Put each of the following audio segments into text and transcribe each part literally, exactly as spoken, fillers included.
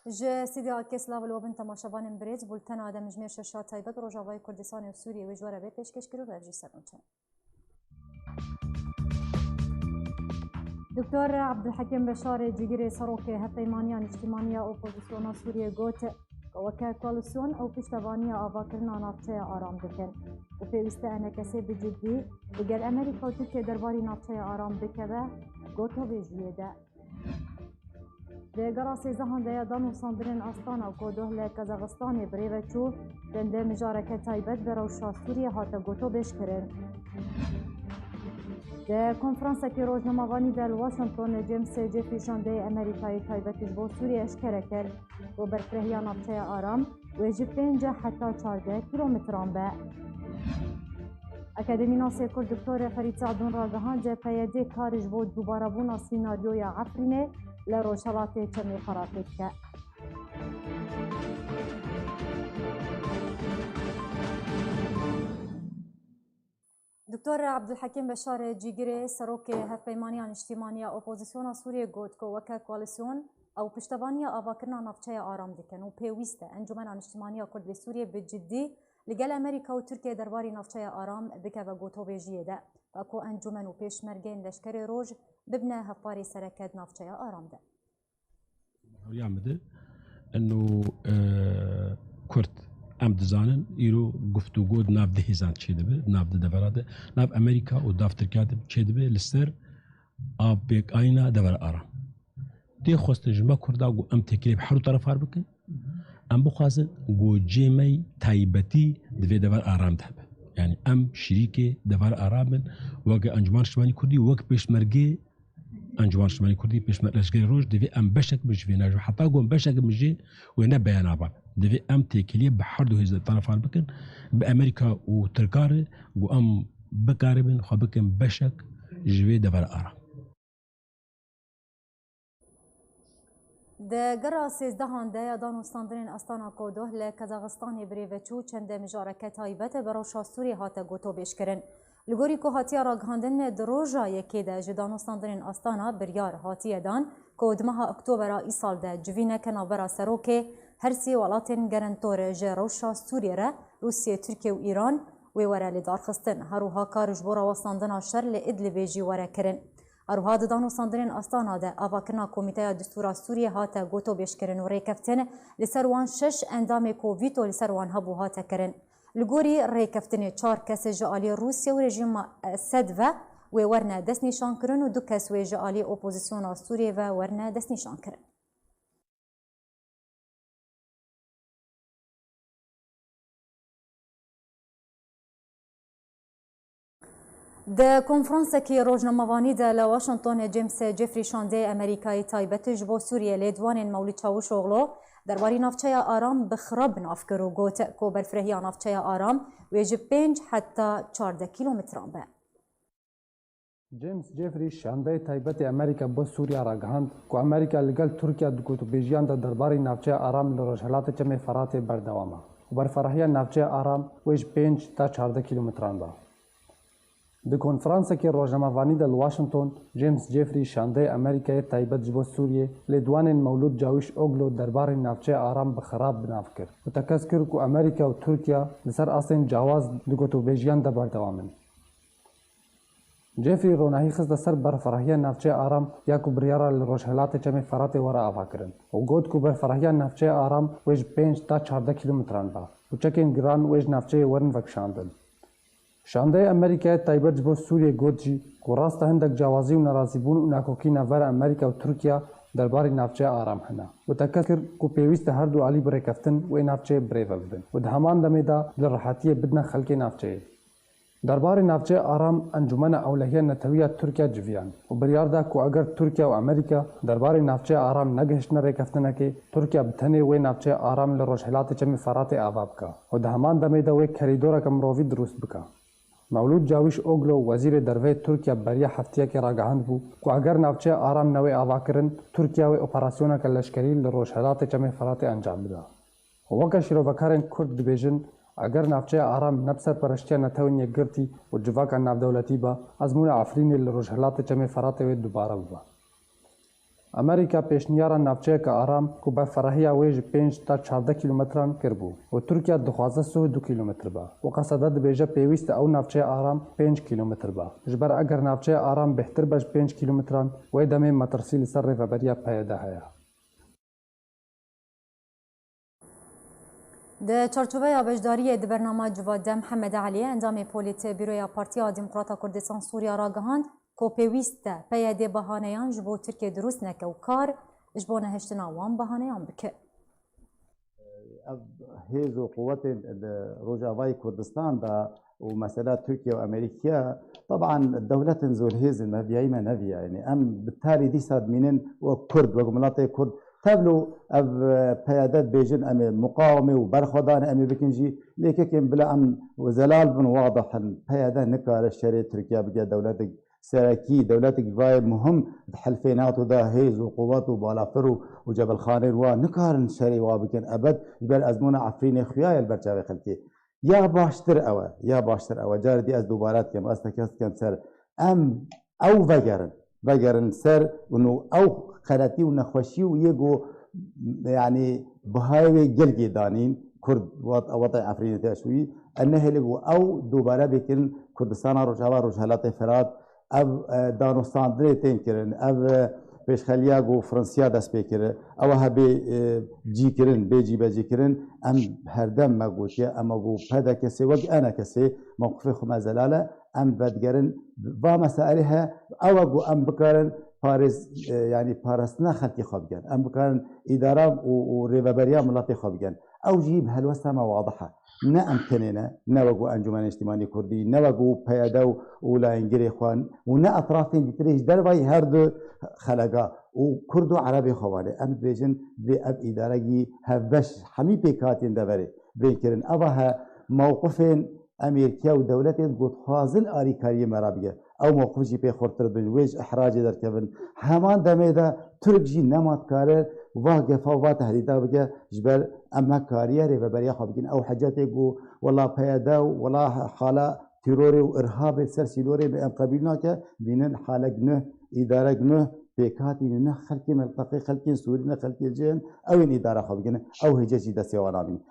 Ji Stûdyoya Kesla ve li we bin temaşevanên birêz, bultena demjimêr şeşa taybet Rojavayê Kurdistanê û Sûriyê wê ji we re bê pêşkêşkirin, ev jî ser nûçe. Doktor Abdulhekîm Beşarê Cîgirê Serokê Hevpeymaniya Niştîmaniya Opozisyona Sûriyê got, weke koalîsyon ew piştevaniya avakirina navçeya Aram dikin û pêwîst e enekesê bi cidî li gel Amerîka û Tirkiye derbarî navçeya Aram bikeve gotovêjiyê de. Di gera sêzdehan de ya danûstandinên Astana ku doh li Kazaxistanê bi rê ve çû, çendê mijareke taybet bi rewşa Sûriyê hate gotobêjkirin. Di konferansekî rojnamevanî de li Washington, James Jeffrey şandeyê Amerîkayê taybet ji bo Sûriyê eşkere kir ku berfirehîya navçeya Aram wê ji pênc heta çardeh kîlometran be. Akademînasê Kurd Doktor Ferîd Sadûn ragihand, P Y D kar ji bo dubarebûna sînaryoya Efrînê li rojhelatê Çemê Feratê dike. Doktor Abdulhekîm Beşarê Cîgirê, Serokê Hevpeymaniya Niştîmaniya Opozisyona Sûriyê got ku weke koalîsyon ew piştevaniya avakirina navçeya Aram dikin û pêwîst e Encûmena Niştîmaniya Kurd li Sûriyê bi cidî li gel Amerîka û Tirkiye derbarî navçeya Aram bikeve gotovêjiyê de, wek ku encûmen û pêşmergeyên leşkerê roj bibine hevparê sereke di navçeya Aram de. Hewriya min de, eno, e, Kurd, em dizanin, îro guftûgo di nav du hêzan çêdibe, di nav du devera de, nav Amerîka û nav Tirkiya de çêdibe, li ser avpêkayîna devera Aram. Tê xwestin ji me Kurda ku em têkilî bi her du terefar bikin, em bixwazin ku cê me yî taybetî di vê devera Aram de hebe. Yanî em şirîkê devera Aram bin, weke Encûmena Niştîmanî Kurdî, wek pêşmergê Encûmena Niştîmanî Kurdî, pêşmerge leşkerê roj, divê em beşek bin ji vê navê. Heta ku em beşek bin jê, wê ne beyana van. Divê em têkiliyê bi her du hêz terefan bikin, bi Amerîka û Tirkan re, ku em bikaribin xwe bikin beşek ji vê devera Aram. Di gera sêzdehan de ya danûstandinên Astana Kodoh li Kazaxistanê bi rê ve çû, çendê mijareke taybet bi rewşa Sûriyê hate gotobêjkirin. Li gorî ku hatiye ragihandin, di roja yekê de ji danûstandinên Astana biryar hatiye dan ku di meha Oktobera îsal de civîneke navbera serokê her sê welatên gerentor ji rewşa Sûriyê re, Rûsye, Tirkiye û Îran, wê were lidarxistin. Her wiha kar ji bo rawestandina şer li Idlibê jî were kirin. Her wiha di danûstandinên Astana de avakirina Komîteya Distûra Sûriyê hate gotobêjkirin û rêkeftin li ser wan şeş endamê ku vîto li ser wan hebû hate kirin. Li gorî rêkeftinê çar kes ji alî Rûsya û rejîma Esed ve wê werine destnîşankirin û du kes wê ji alî opozisyona Sûriyê ve werine destnîşankirin. Di konferansekî rojnamevanî de li Washingtonê James Jeffrey şandeyê Amerîkayê taybet ji bo Sûriyê lêdwanên Mewlûd Çavuşoglu derbarî navçeya Aram bi xirab bi nav kir û got ku berfirehîya navçeya Aram wê ji pênc heta çardeh kîlometran be. James Jeffrey, şandeyê taybetê Amerîka bo Sûriya ragihand ku Amerîka li gel Tirkiya di gotûbêjiyan de derbarê navçeya Aram li rojhilatê Çemê Feratê berdewam e û berfirehîya navçeya Aram wê ji pênc ta çardeh kîlometran be. Di konferansekê rojnamevanî de li Washington, James Jeffrey, şandeyê Amerîkayê taybet ji bo Sûriyê, lêdwanên Mewlûd Cawîş Oglo derbarê navçeya Aram bi xirab bi nav kir û tekez kir ku Amerîka û Tirkiya li ser astên cawaz di gotûbêjiyan de berdewam in. Jeffrey ronahî xiste ser berfirehîya navçeya Aram ya ku biryara li rojhilatê Çemê Feratê were avakirin û got ku berfirehîya navçeya Aram wê ji pênc ta çardeh kîlometran be û çekên giran wê ji navçeyê werin vekişandin. Şandeyê Amerîkayê taybet ji bo Sûriyê got jî ku rast e hindek cawazî û nerazîbûn û nakokî navbera Amerîka û Tirkiya derbarê navçeya Aram hene û tekez kir ku pêwîst e her du alî bi rêkeftin wê navçeyê bi rê ve bibin û di heman demê de bi rehetiyê bidine xelkê navçeyê. Derbarê navçeya Aram Encûmena Ewlehiya Netewî ya Tirkiya civiyan û biryar da ku eger Tirkiya û Amerîka derbarê navçeya Aram negihiştine rêkeftinekê, Tirkiya bi tenê wê navçeya Aram li rojhilatê Çemê Feratê ava bike û di heman demê de wê kerîdoreke mirovî dirûst bike. Mewlûd Cawîş Oglo, wezîrê derve yê Tirkiya, beriya heftiyekê ragihandibû ku eger navçeya Aram newê avakirin, Tirkiya wê operasyoneke leşkerî li rojhilatê Çemê Feratê encam bida. Weke şîrovekarên Kurd dibêjin, eger navçeya Aram ne bi serpereştiya Netewên Yekgirtî û civaka navdewletî be, ezmûna Efrînê li rojhilatê Çemê Feratê wê dubare bibe. Amerîka pêşniyara navçeyeke aram ku berfirehîya wê ji pênc ta çardeh kîlometran kiribû û Tirkiye dixwaze sih û du kîlometr be û qesede dibêje pêwîst e ew navçeya aram pênc kîlometr be. Ji ber eger navçeya aram bêhtir be ji pênc kîlometran, wê demê metirsî li ser rêveberiya P Y D heye. Di çarçoveya beşdariyê di bernama Civade, Mihemed Elî, endamê polîtê Buroya Partiya Demokrata Kurdistan Sûriya ragihand ku pêwîst e P Y D bahaneyan ji bo Tirkiye dirûst neke û kar ji bo nehiştina wan bahaneyan bike. Ev hêz û quwetên li Rojavayê Kurdistan de û mesela Tirkiye û Amerîkiya, teban dewletên zolhêz in, me viyayî me neviya. Yanî em bi tarî dîsa dimînin wek Kurd, wek miletê Kurd. Tevlo ev, e, P Y D dibêjin em ê muqawimê û berxwedanê em ê bikin jî. Lê kekên bila em zelal bin, wadih in. P Y D nikare şerê Tirkiye bike dewletek serekî, dewletek vayê muhim di helfê NATO de hêz û quwet û balafir û, û cebelxaneyên wa nikarin şerê wa bikin ebed, ji ber ezmûna Efrînê xuya ye li ber çavê xelkê. Ya baştir ew e, ya baştir ew e. Carê dî ez dubare dikim, ez tekez dikim ser. Em ew vegerin, vegerin ser û ew xeletî û nexweşî û yê ku, yanî, bihayê wê gelgê danîn, Kurd, wat-, wetay Efrînê tê şûyî, em nehêlin ku ew dubare bikin Kurdistana Rojava, Rojhelatê Firat, ev, e, danûstandinê tên kirin, ev, e, pêşxeliya ku Fransiya dest pê kir, ew hebê, e, cî kirin, bê cîbecî kirin, em herdem me gotiye, em got P D K S wek E N K S mewqifê xwe me zelal e, em vedigerin va meselê he, ew e ku em bikarin parêz, e, yanî parastina xelkê xwe bikin, em bikarin îdara û, û rêveberiya miletê xwe bikin. Ew jî bi helwesta me wadih e. Ne em tenê ne, ne wek Encûmena Niştimanî Kurdî, ne wek P Y D û, û layengirê xwe û ne etrafên dîtirê ji dervayî her du xeleka û Kurd û Erebê xwe vanê. Em dibêjin divê ev îdaregî hevbeş hemî pêkhatiyên deverê bên kirin. Eva he mewqifên Amerîka û dewletên ku dixwazin alîkariyê me re bige. Ew mewqif jî pê xurtir bin, wê ji ihracê derkevin. Heman demê de Tirk jî nema dikare va gefa, va tehdîda bike, ji ber em me kariye rêveberiya xwe bikin. Ew hecetê ku wela P Y D û wela hala terorê û irhabê ser sînorê bi em qebîl nake, bînin halek nuh, îdarek nuh, pêkhatî ne xelkê menteqê, xelkên Sûrî ne, xelkên cihên, ew ên îdara xwe bikin. Ew hêce jî destê wan nabînin.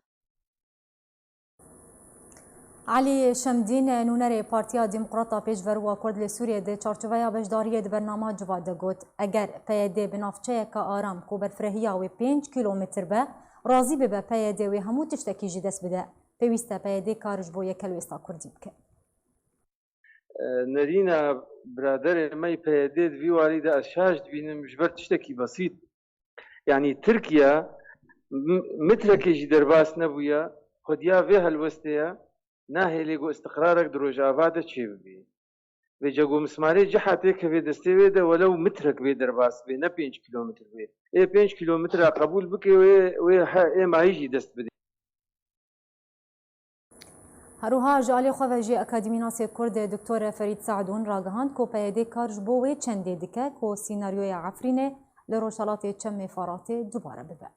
Elî Şemdîn, nûnerê Partiya Demokrata Pêşveroa Kurd li Sûriyê di çarçoveya beşdariyê di bernama Civade got, eger P Y D bi navçeyeke aram ku berfirehiya wê pênc kîlometr be, razî bibe P Y D wê hemû tiştekî ji dest bide. Pêwîst e P Y D kar ji bo yekelwêsta Kurdî bike. E, nerîna biraderê me yê P Y D di vî warî de ez şaş dibînim ji ber tiştekî besît. Yanî Tirkiye m-, mitrekê jî derbas nebûye, xwediya vê helwestê ye, nahêlê ku îstiqrarek di Rojava de çêbibe. Vêca ku mismarê ciha têkeve destê wê de, welew mitrek wê derbas be, ne pênc kîlometr be. Ê pênc kîlometra qebûl bike, wê, wê he-, ê mayî jî dest bide. Herwiha ji alî xwe ve jî akademînasê Kurd Doktor Ferîd Seedûn ragihand ku P Y D kar ji bo wê çendê dike ku sînaryoya Efrînê li Rojhelatê Çemê Feratê dubare bibe.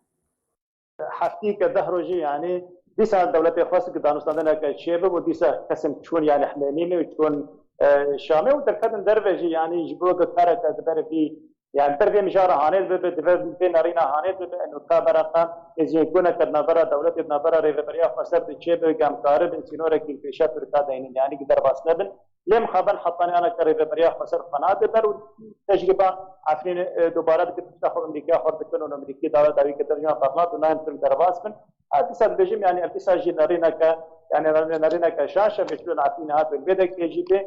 Heftî ke deh rojî, yanî dîsa dewletê xwest ki danûstandineke çêbib û dîsa kesên çûn, yanî hemênî ne û çûn, e, Şamê û derketin derve jî, yanî ji bo ku kareke di ber vî Yani ber vê mijara hanê bibe, di vê, vê nerîna hanê bibe, eno ka bera qan êzî gune ke navbera dewletê, navbera rêveberiya xweser di çê be, gemkarî bin sînorekî pêşa Tirka deynin, yani ki derbas nebin. Lê mixabin hetanî ana ke rêveberiya xweser xwe nade ber û tecrîba Efrînê, e, dubare dike, tişta xwe Amerîkaya xwe dikin û Amerîkî dawe dawî ke dercan fermat û nayên Tirk derbas bin. Ha, dîsa dibêjim, yani ev dîsa jî nerîneke, yani nerîneke şaş e, meşrûn Efrînê hat bin vê dekê jî bê.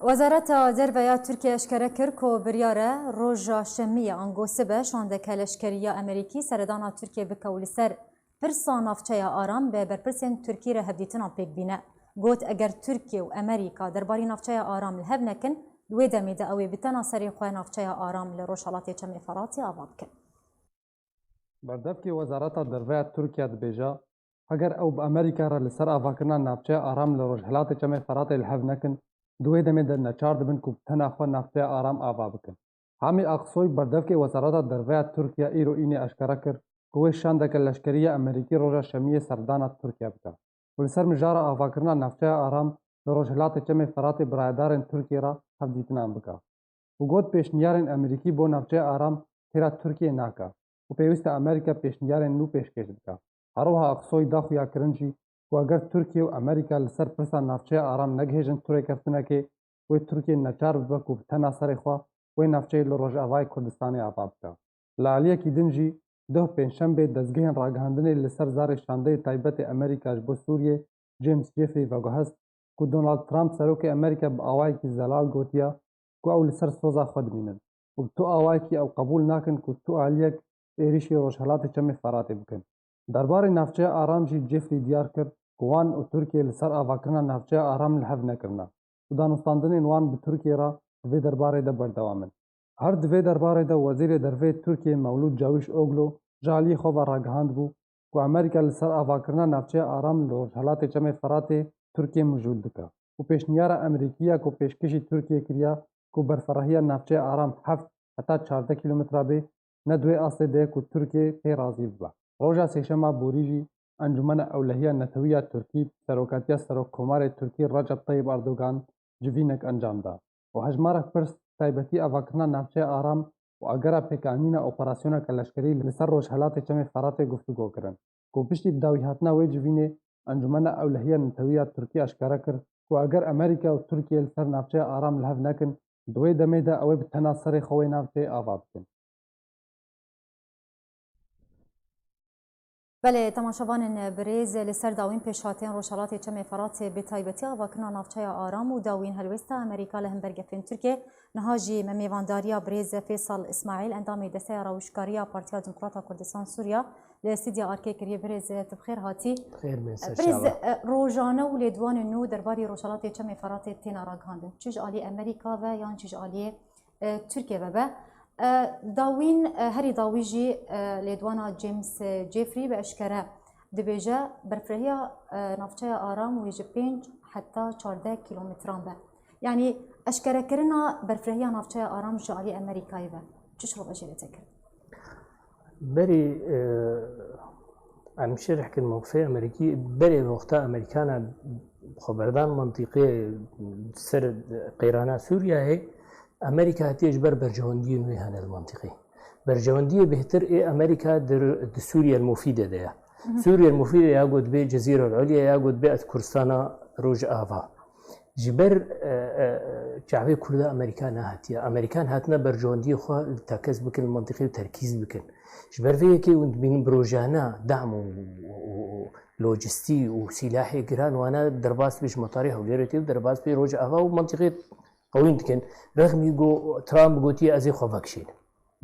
Wezareta Derve ya Tirkiyê eşkere kir ku biryar e roja Şemiyê ango sibe şandeke leşkerî ya Amerîkî seredana Tirkiyê bike û li ser pirsa navçeya Aram bi berpirsên Tirkî re hevdîtinan pêk bîne. Got, eger Tirkiye û Amerîka derbarî navçeya Aram li hev nekin, di wê demê de ew ê bi tena serê xwe navçeya Aram li Rojhelatê Çemê Feratê ava bikin. Berdevkê Wezareta Derve ya Tirkiye dibêje, eger ew bi Amerîka re li ser avakirina navçeya Aram li Rojhilatê Çemê Feratê li hev nekin, di wê demê de neçar dibin ku bi tena xwe navçeya Aram ava bikin. Hamî Aksoy, berdevkê Wezareta Derve ya Tirkiye, îro înê eşkere kir ku wê şandeke leşkerî ya Amerîkî roja Şemiyê serdana Tirkiye bike û li ser mijara avakirina navçeya Aram li Rojhilatê Çemê Feratê bi rayedarên Tirkiyê re hevdîtinan bike. û got pêşniyarên Amerîkî bo navçeya aram têra Tirkiyê nake û pêwîst e Amerîka pêşniyarên nû pêşkêş bike. Herwiha Aksoy da xuyakirin jî ku eger Tirkiye û Amerîka li ser pirsa navçeya aram negihêjin tu rêkeftinekê, wê Tirkiye neçar bibe ku bi tena serê xwe wê navçeyê li Rojavayê Kurdistanê ava bike. Li aliyekî din jî, doh pêncşembê dezgehên ragihandinê li ser zarê şandeyê taybet ê Amerîka ji bo Sûriyê, James Jeffrey, veguhest ku Donald Trump, serokê Amerîka, bi awayekî zelal gotiye ku ew li ser soza xwe dimînin û bi tu awayekî ew qebûl nakin ku tu aliyek êrîşî Rojhelatê Çemê Feratê bikin. Derbarê navçeya aram jî Jeffrey diyar kir ku wan û Tirkiye li ser avakirina navçeya aram li hev nekirine û danûstandinên wan bi Tirkiye re di vê derbarê de berdewam in. Her di vê derbarê de Wezîrê Derveyê Tirkiye Mewlûd Cawîşoglu ji aliyê xwe ve ragihand bû ku Amerîka li ser avakirina navçeya aram li Rojhelatê Çemê Feratê Tirkiye mijûl dike û pêşniyara Amerîkî ya ku pêşkêşî Tirkiye kiriye ku berferehiya navçeya aram heft heta çardeh kîlometre bê, ne di wê astê de ye ku Tirkiye pê razî bibe. Roja Sêşema borî jî Encûmena Ewlehiya Netewî ya Tirkî bi serokatiya Serokkomarê Tirkî Recep Tayyip Erdogan civînek encam da û hejmarek pirs taybetî avakirina navçeya aram û agera pêkanîna operasyoneke leşkerî li ser Rojhelatê Çemê Feratê guftûgo kirin. Ku piştî bi dawîhatina wê civînê, Encûmena Ewlehiya Netewî ya Tirkî aşkere kir ku eger Amerîka û Tirkiye li ser navçeya aram li hev nekin, di wê demê de ew ê bi tena serê xwe wê navçeyê ava bikin. Belê, temaşevanên birêz, li ser dawîn pêşhatiyên Rojhelatê Çemê Feratê, bi taybetî avakirina navçeya aram û dawîn helwêsta Amerîka li hember gefên Tirkiyê, niha jî me mêvandariya birêz Fêsal Îsmaîl, endamê Desteya Rawişkariya Partiya Demokrata Kurdistan Sûriya, li stûdya Arkê kiriye. Birêz, tu bi xêr hatî. Xêr bin, ser Birêz, çava. e, rojane û lêdwanên nû derbarî Rojhelatê Çemê Feratê têne ragihandin. Çi ji alî Amerîka ve yan çi ji aliyê, e, Tirkiye ve be. E, dawîn, e, herî dawî jî, e, lêdwana James, e, Jeffrey bi eşkere dibêje, berfirehîya, e, navçeya Aram wê ji pênc heta çardeh kîlometran be. Yanî eşkerekirina berfirehîya navçeya Aram ji alî Amerîkayê ve çi şirove jê re tê kirin? Berî, e, em şerh kin mewqifê Amerîkî, berê wexta Amerîkana xwe berdan mantîqê ser qeyrana Sûriyeyê, Amerîka hatiye ji ber berjewendiyên wê hene li mantîqê. Berjewendiyê bêhtir ê Amerîka di, di Sûriye el Mufîde de ye. Hı hı. Sûriye el Mufîde ya got bê Cezîre el Ulya ya got bê ez Kurdistana Rojava. Ji ber, e, e, çavê Kurda Amerîka nehatiye. Amerîkan hatine berjewendiyê xwe li tekez bikin, li mantîqê û terkîz bikin. Ji ber vê yekê hûn dibînin bi rojane dam û, û, û, û lojistî û sîlahê giran wana derbas bê ji matarê Hewlêrê tê û derbas bê Rojava û mantîqê qewîn dikin. Rexmî got, Trump gotiye ez ê xwe vekişînim.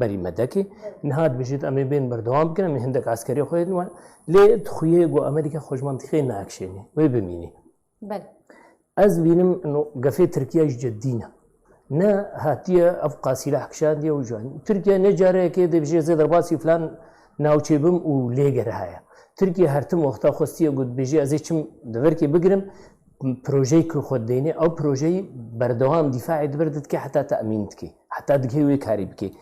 Berî medekê. Niha dibêjit em ê bên berdewam bikin, em ê hindek eskerê xwe hêdin wan. Lê dixuye ku Amerîka xwe ji mantîqê nakişênê. Wê bimînê. Belê. Ez bînim no gefê Tirkiye ji ceddî ne. Ne hatiye ev qasîlah kişandiye û can. Tirkiye ne careyekê dibêje ez ê derbasî filan navçê bim û lê gere heye. Tirkiye her tim wexta xwestiye ku dibêje ez ê çim deverkê bigirim, projeyê ku xwe dideyne, ew projeyî berdewam dîfaê di vir de dike heta temîn dike, heta dike wê karî bike.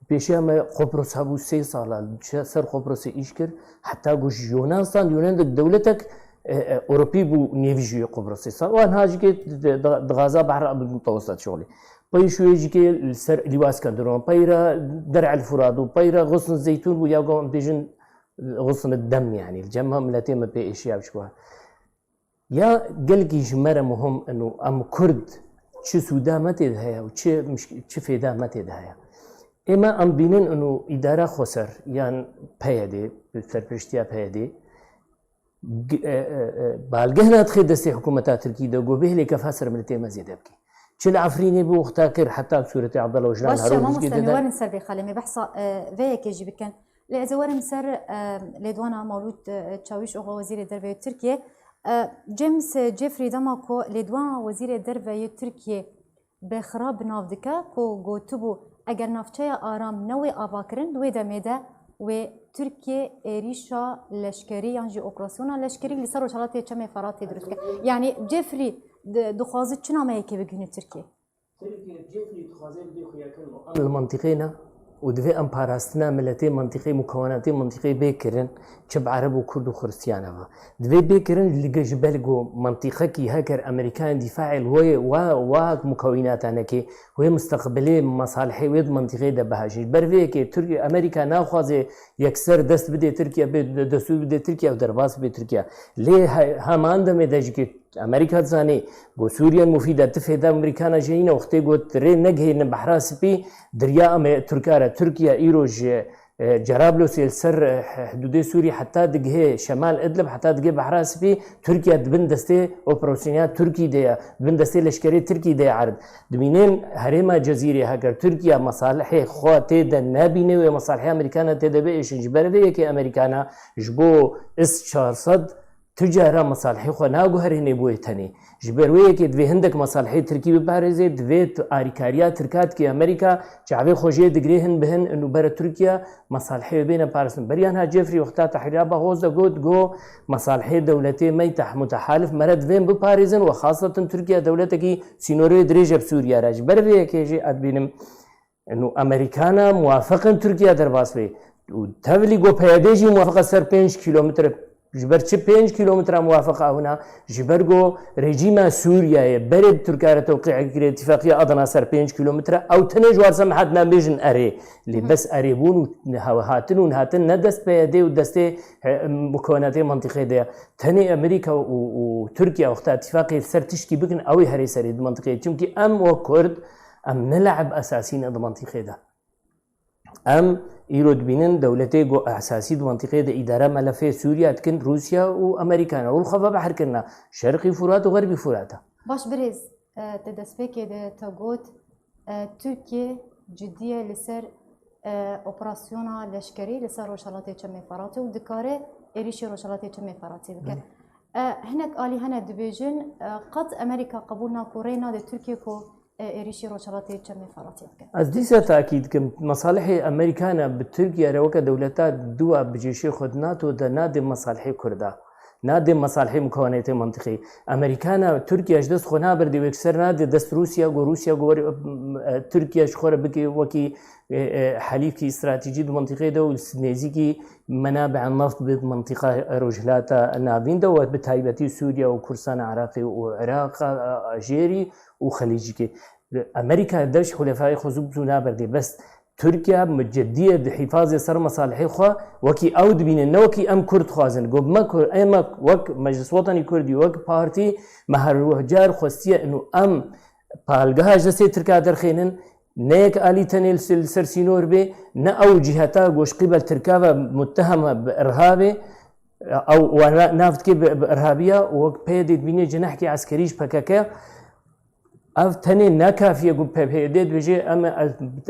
Pêşiya me Qopros hebû sê sala, ser Qoprosê îş kir, heta ku ji Yunan stand, Yunan de dewletek, e, e, Ewropî bû nêvî ji Qoprosê sal. Wan ha jikê di, di, di Gaza Behra Ebul Mutewesset şolê. Pey şûyê jikê li ser Lîwaska Duron, peyra Der'el Furat û peyra Xusn Zeytûn bû ya ku em bêjin Xusn Dem, yanî li cem miletê me pê êşiya bi şiwa. Ya gelkî ji me re muhim in û em Kurd çi sûda me tê de heye û çi mişk-, çi fêda me tê de heye. Ê me em bînin in û îdara xweser yan P Y D, serpiriştiya P Y D, g-, e, e, e, balgeh nadixê destê hikûmeta Tirkî de, ku bêhilê kefa ser miletê me zêde bike. Çi li Efrînê bi wexta kir, heta sûretê Abdullah Ocalan Baş, herû mamoste, em ê werin ser vê xalê, em ê behsa, e, vê yekê jî bikin. Lê ez ê werim ser, e, lêdwana Mewlûd, e, Çawîşoglu, Wezîrê Derve yê Tirkiyê. E, James Jeffrey dema ku lêdwana Wezîrê Derve yê Tirkiyê bi xirab bi nav dike, ku gotibû, eger navçeya Aram newê avakirin, di wê demê de wê Tirkiye êrîşa leşkerî yan jî operasyona leşkerî li ser Rojhelatê Çemê Feratê dirust bike. Yanî Jeffrey di-, dixwaze çi nameyekê bigihîne Tirkiye? Tirkiye Jeffrey dixwaze bidê xuyakirin û em li mantîqê ne. û divê em parastina miletê mintîqê, mukewenatê mintîqê bê kirin, çi bi Ereb û Kurd û Xiristiyana ve. Divê bê kirin li ge-, ji ber ku mintîqekî heker Amerîkayên dîfaê li wê wa, wa mukewînata neke, wê misteqbilê mesalihê wê di mintîqê de bihejin. Ji ber vê yekê Tirk-, Amerîka naxwaze yekser dest bidê Tirkiye, bê de-, destûr bidê Tirkiye û derbas bê Tirkiye. Lê he-, heman demê de jî ki Amerîka dizanê ku Sûriye mufîd e, ti fêda Amerîkana jê nîne, wextê got rê negihêrine Behra Spî, diriya em ê Tirka re. Tirkiye îro ji, e, Cerablosê li ser, e, hidûdê Sûrî heta digihê Şemal Idlib, heta digihê Behra Spî, Tirkiye di bin destê operasyona Tirkî de ye, di bin destê leşkerê Tirkî de ye erd. Dibînin herêma Cezîrê heger Tirkiye mesalihê xwe tê de nebîne wê mesalihê Amerîkana tê de biêşin. Ji ber vê yekê Amerîkana ji bo S çar sed tu cara mesalihê xwe naguherînê bo yê tenê. Ji ber wê yekê divê hindek mesalihê Tirkî biparêzê, divê tu arîkariya Tirka dikê Amerîka, çavê xwe jê digirê hin bi hin û bere Tirkiye mesalihê wê bêne parastin. Beriya niha Jeffrey wexta tehrîra Baxoz de got, got, mesalihê dewletê meyteh mutehalif me re divên biparêzin we xasetin Tirkiye dewletekî sînorê dirêj e bi Sûriye re. Ji ber vê yekê jî ez dibînim Eno Amerîkana muwafiq in Tirkiye derbas bê. Û tevlî ku P Y D jî muwafiq e ser pênc kîlometre. Ji ber çi pênc kîlometre muwafiq e hûna? Ji ber ku rejîma Sûriyeyê berê bi Tirka re tewqî kirê, îtîfaqiya Adana ser pênc kîlometre, ew tenê ji war se mehat nabêjin erê. Lê bes erê bûn û hatin û hatin ne dest P Y D û destê, e, mukewenatê mintîqê de ye. Tenê Amerîka û, û Tirkiye wexta îtîfaqê li ser tişkî bikin, ew ê herê serê di mintîqê. Çimkî em wek Kurd, em ne leib esasî ne di mintîqê de. Em îro dibînin dewletê go esasî di mintîqê de îdare melefê Sûriye dikin, Rûsya û Amerîka ne. Û li xwe vebehr kirina Şerqî Furat û Xerbî Furat e. Baş birêz, e, te destpêkê de te got, e, Tirkiye cidî ye li ser, e, operasyona leşkerî li ser Rojhelatê Çemê Feratê û dikare êrîşî Rojhelatê Çemê Feratê bike. E, hinek alî hene dibêjin, e, qet Amerîka qebûl nake û rê nade Tirkiye ku, e, êrîşî Rojhelatê Çemê Feratê bike. Ez dîsa takîd dikim, mesalihê Amerîkana bi Tirkiye re weke dewleta dua bi cêşê xwe di NATO de nadê mesalihê Kurda. Nadê mesalihê mukawenetê mintîqî. Amerîkana Tirkiye ji dest xwe naberdê, wê yekser nadê dest Rûsya, ku Rûsya ku were, e, Tirkiye ji xwe re bike wekî, e, e, helîfkî stratejî di mintîqê de û nêzîkî menabi'a neft bi mintîqa Rojhilata Navîn de û bi taybetî Sûriye û Kurdistana Iraqê û Iraqa, e, jêrî û Xelîcîkê. Amerîka dev ji xulefayê xwe zû bi zû naberdê. Bes Tirkiye bi ciddiye dihîfazê ser mesalihê xwe wekî ew dibîne, ne wekî em Kurd dixwazin. Got me Kurd, ê me wek Meclis Wetanî Kurdî, wek partî me her car xwestiye û em palgeha ji destê Tirka derxînin, ne yek alî tenê li ser, li ser sînor bê, ne ew ciheta ku ji qîbel Tirka ve mutteheme bi irhabê, ew wana nav dike bi, bi irhabiya û wek PYD dibîne cinehkî eskerî ji PKK. Ev tenê ne kafî ye ku PYD dibêje, em,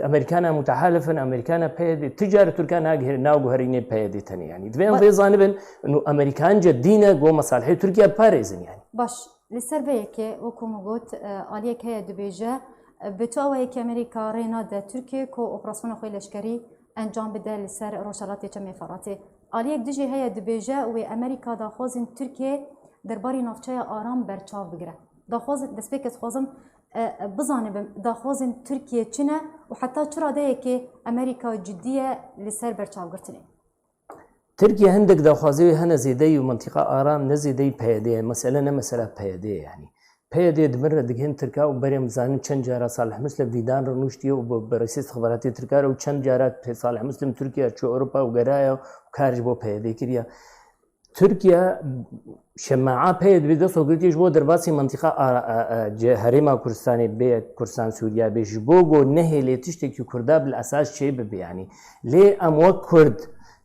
Amerîkana mutehalif in, Amerîkana PYD, ti car Tirka nagihê-, naguherînê PYD tenê. Yanî divê em Ba- vê zanibin, û Amerîkan cidî ne ku mesalihê Tirkiye biparêzin yanî. Baş, li ser vê yekê, wekû min got, e, aliyek heye dibêje, e, bi tu awayekî Amerîka rê nade Tirkiye ku operasyona xwe leşkerî encam bide li ser Rojhelatê Çemê Feratê. Aliyek dijî heye dibêje wê Amerîka daxwazên Tirkiye derbarê navçeya Aram berçav bigire. Daxwazin, destpêk ez dixwazim, e, e, bizanibim, daxwazên Tirkiye çi ne û heta çi radeyekê Amerîka cidî ye li ser berçavgirtinê? Tirkiye hindek daxwazê wê hene zêdeyî û mintîqa Aram ne zêdeyî PYD ye. Mesele ne mesela PYD ye yanî. PYD di bin re digihên Tirka û berê em dizanin çend cara Salih Muslim vîdan re nûştiye û bi, bi rêsê istixbaratê Tirka re û çend cara Salih Muslim Tirkiye çû Ewropa û geraye û kar ji bo PYD kiriye. Tirkiye şemaa PYD bi dest xwe girtiye ji bo derbasî mintîqa a, a, a, ce-, herêma Kurdistanê bê, Kurdistan Sûriye bê, ji bo ku nehêlê tiştekî Kurda bil esas çê bibe yanî. Lê em wek Kurd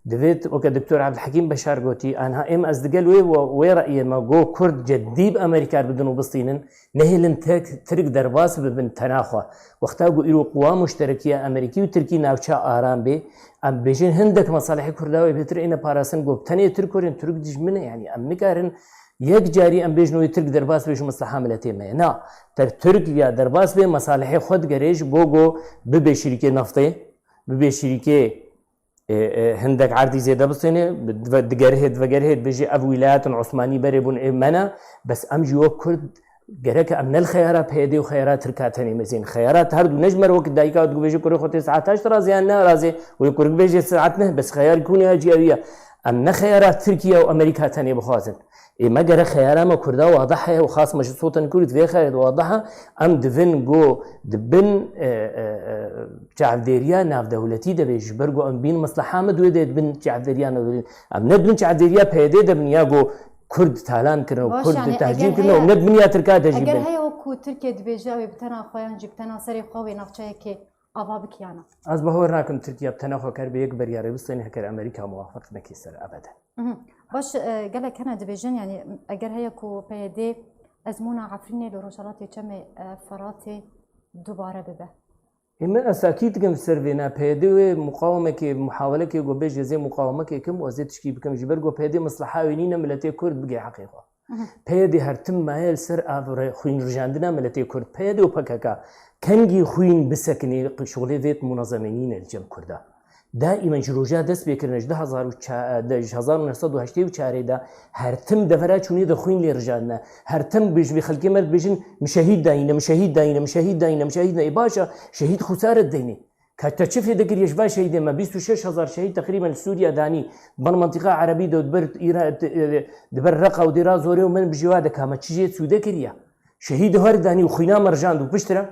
divê t-, weke Doktor Abdulhekîm Beşar gotî, anha êm ez digel wê, wê, wê reyê me go Kurd ceddî bi Amerîka re bidin û bistînin, nehêlin Tirk, Tirk derbas bibin tena xwe. Wexta ku îro quwa muşterekî ya Amerîkî û Tirkî navça aram bê, em bêjin hindek mesalihê Kurda wê bêtir êne parastin, ku tenê Tirk werin, Tirk dijmin e, yanî em nikarin yek carî em bêjin wê Tirk derbas be ji mesleha miletê me ye. Na, ter Tirk ya derbas bê mesalihê xwe digerê ji bo ku bibe şirîkê neftê, bibe şirîkê e, e, hindek erdî zêde bistêne, bi-, dive-, digerihê, divegerihê, dibêjê ev wîlayetin Osmanî berê bûn ê me ne, bes em jî wek Kurd Gerek em ne li xeyara P Y D û xeyara Tirka tenê mezin. Xeyara her du ne ji me re wek dayika dibêje kurê xwe tê saet heşt razê yan ne razê. Wê kurik bêje saet neh, bes xeyar kûne ya cî ew ya. Em ne xeyara Tirkiye û Amerîka tenê bixwazin. Ê me gerek xeyara me Kurda wadih heye û xas me ji sotan Kurd vê xeyret wadih e. Em divin go dibin, e, e, e, çavdêriya navdewletî de bê, ji ber go em bîn mesleha me di wê de dibin çavdêriya navdewletî. Em ne dibin çavdêriya P Y D de bin ya go Kurd talan kirin û Baş, Kurd yani, tehcîn eger kirin û heye, ne dibin ya Tirka de jî eger bin. Heye wekû Tirkiye dibêje ew ê bi tena xwe yan jî bi tena serê xwe wê navçeyekê ava bikiyana. Ez bawer nakim Tirkiye bi tena xwe kar bê yek beriyarê bistêne heker Amerîka muwafiq nekî ser ebeden. Mhm. Baş, e, gelek hene dibêjin, yani, eger heye ku P Y D ezmûna Efrînê li Rojhelatê Çemê, e, Feratê dubare bibe. Ê, min ez akî dikim ser vê ne. P Y D wê muqawemekê, muhawelekê ku bêje zê muqawemekê kim û ez ê tişkî bikim. Ji ber ku P Y D misliha wê nîne miletê Kurd bigê heqê xwe. Mhm. P Y D her tim maye li ser av re-, xwîn rijandina miletê Kurd. P Y D û P K K kengî xwîn bisekinê, şixulê vê munezemê nîne li cem Kurda. Daîmen ji roja dest pê kirine, ji du hezar û çar, de, ji hezar û neh sed û heştê û çarê de her tim devera çûnê de xwîn lê rijandine. Her tim bi, ji vê xelkê me dibêjin, "Min şehîd dayîne, min şehîd dayîne, min şehîd dayîne, min şehîd dayîne." Ê baş e, şehîd xusare dideyne. Ka te çi fêde kiriye ji van şehîdê me? Bîst û şeş hezar şehîd teqrîben li Sûriye danî. Di bin mentiqa erebî de, di ber Îra-, di, di ber Reqa û Dêra Zorê û min bi jêwa de ka me çi jê sûde kiriye? Şehîd her danî û xwîna me rijand û piştre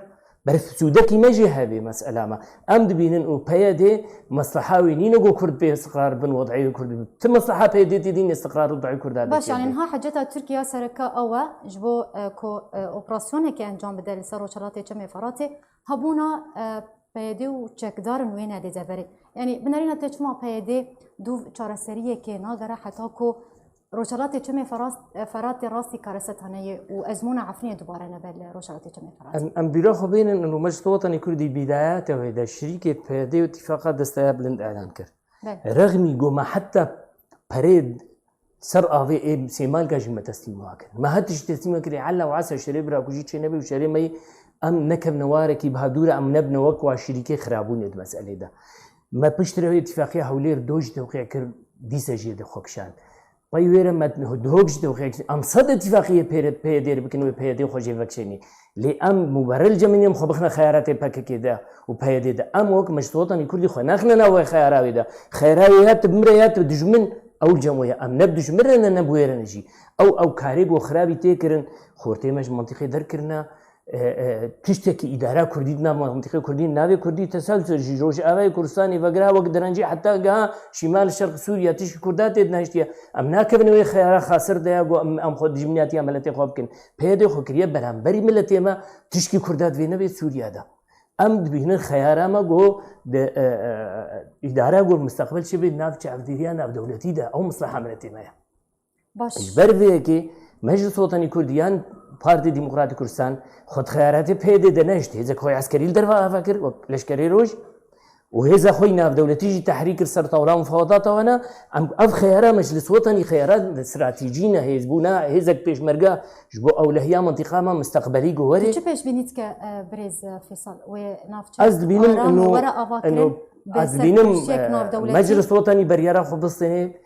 ber sûdekî me jê hebe mesela me. Em dibînin û P Y D mesleha wê nîne ku Kurd pê istiqrar bin, wed'ê Kurd bin. Ti mesleha P Y D tê dîn istiqrar û wed'ê Kurda Baş, dikê yani be. Niha heceta Tirkiye sereke ew e ji bo, e, ku, e, operasyonekê encam bide li ser Rojhelatê Çemê Feratê, hebûna, e, P Y D û çekdarin wê nedê deverê. Yani binerîna te çima P Y D dûv çareseriyekê nagere heta ku Rojhelatê Çemê Feras-, Feratê rastî karese taneyê û ezmûna Efrînê dubare nebe li Rojhelatê Çemê Feratê. Em, em bîra xwe bênin, û Meclisa Wetanê Kurdî bîdaya tewê de şirîkê P Y D û tîfaqa desteya bilind elan kir. Belê. Rexmî go me heta perê ser avê ê sêmalka jî me teslîm wa kir. Me her tişt teslîm kir, ella û esa şerê birakujî çê nebe û şerê me yê em nekevne warekî biha dû re, em nebine wek wa şirîkê xirabûnê di meselê de. Me piştre wê îtîfaqiya Hewlêr do jî tewqî kir, dîse jê de xwe kişand. Pey wê re me dihok jî tewqî kir. Em sed îtîfaqiyê pê re, P Y D re bikin wê P Y D xwe jê vekişênî. Lê em muberrî li cemînê em xwe bixine xeyaratê P K K de û P Y D de. Em wek Meclisa Wetanê Kurdî xwe naxine nav wê xeyara wê de. Xeyara wê ya tu bimire ya tu dijmin, ew li cem wê ye. Em ne bi dijmin re ne, ne bi wê re ne jî. Ew, ew karê ku xirabî tê kirin, xortê me ji mentiqê derkirine, e, e, tiştekî îdara Kurdî di nav mentiqê Kurdî, navê Kurdî teselsul jî Rojavayê Kurdistanê vegira wek direncî heta giha Şîmal Şerq Sûriye tişkî Kurda tê dinehiştiye. Em nakevin wê xeyara xasir de ya ku em, em xwe dijminiyatiya miletê xwe bikin. P Y D xwe kiriye beramberî miletê me, tişkî Kurda divê nebe Sûriye de. Em dibînin xeyara me ku di, e, e, îdara ku mustaqbel çi bê nav çavdêriya navdewletî de, ew misliha miletê me ye. Baş. Ji ber vê yekê Meclis Wetanî Kurd yan Partî Demokratîk Kurdistan xwe di xeyaratê P Y D de nehişt. Hêzek xwe eskerî li derve ava kir, wek Leşkerê Roj. Û hêza xwe yî navdewletî jî tehrîk kir ser tawla mufawedata wana. Em ev xeyara Meclis Wetanî xeyara stratejî ne, hêzbûna hêzek pêşmerge ji bo ewlehiya mentiqa me mustaqbelî guherê. Tu çi pêşbînî dike, e, birêz, e, Fêsal, wê navçe Ez dibînim aram ino, were avakirin ino, bi ez dibînim, serkêşiyek e, navdewletî? Meclis Wetanî beryara xwe bistêne.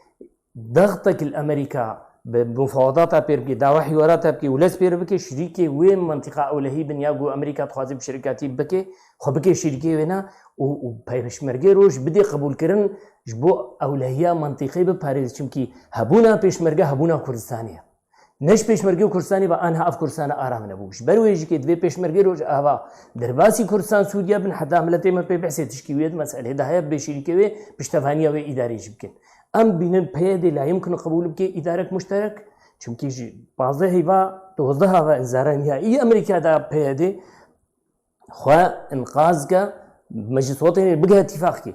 Dextek li Amerîka bi mufawedata pê bike, dawa hîwarata bike û lez pê bike, şirîkê wê mentiqa ewlehî bin ya ku Amerîka dixwaze bi şirkatî bike, xwe bike şirîkê wê ne û, û pêşmergê roj bidê qebûlkirin ji bo ewlehiya mentiqê biparêz. Çimkî hebûna pêşmerge hebûna Kurdistanê ye. Ne ji pêşmerge û Kurdistanê ve anha ev Kurdistana aram nebû. Ji ber wê jî kê divê pêşmerge roj ava derbasî Kurdistan Sûriye bin heta miletê me pê behsê tişkî wê di meselê de heye bê şirîkê wê piştevaniya wê îdarê jî bikin. Em bînin P Y D layim kin qebûl bike îdarek muşterek. Çimkî ji pazdeh heyva, dozdeh hava zara nihayî Amerîka da P Y D xwe inqaz ke Meclis Wetanê bigihe tîfaqkê.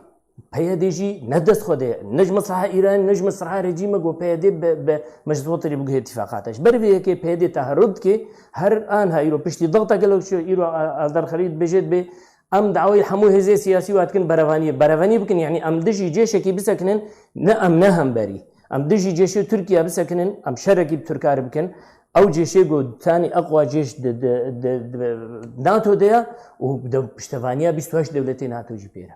P Y D jî ne dest xwe de ye. Ne ji mesleha Îran, ne ji mesleha rejîme ku P Y D bi, bi Meclis Wetanê bigihe tîfaqate. Ji ber vê yekê P Y D teherrûd dike, her anha îro piştî dexta gelo çi îro Eldar Xelîl dibêje dibê, Em dawayê hemû hêzê siyasî wa dikin berevaniyê. Berevanî bikin, yanî em dijî cêşekî bisekinin, ne em ne hemberî. Em dijî cêşê Tirkiye bisekinin, em şerekî bi Tirka re bikin. Ew cêşê ku tanî eqwa cêş di, di, di, di NATO de ye û de piştevaniya bîst û heşt dewletê NATO jî pê re.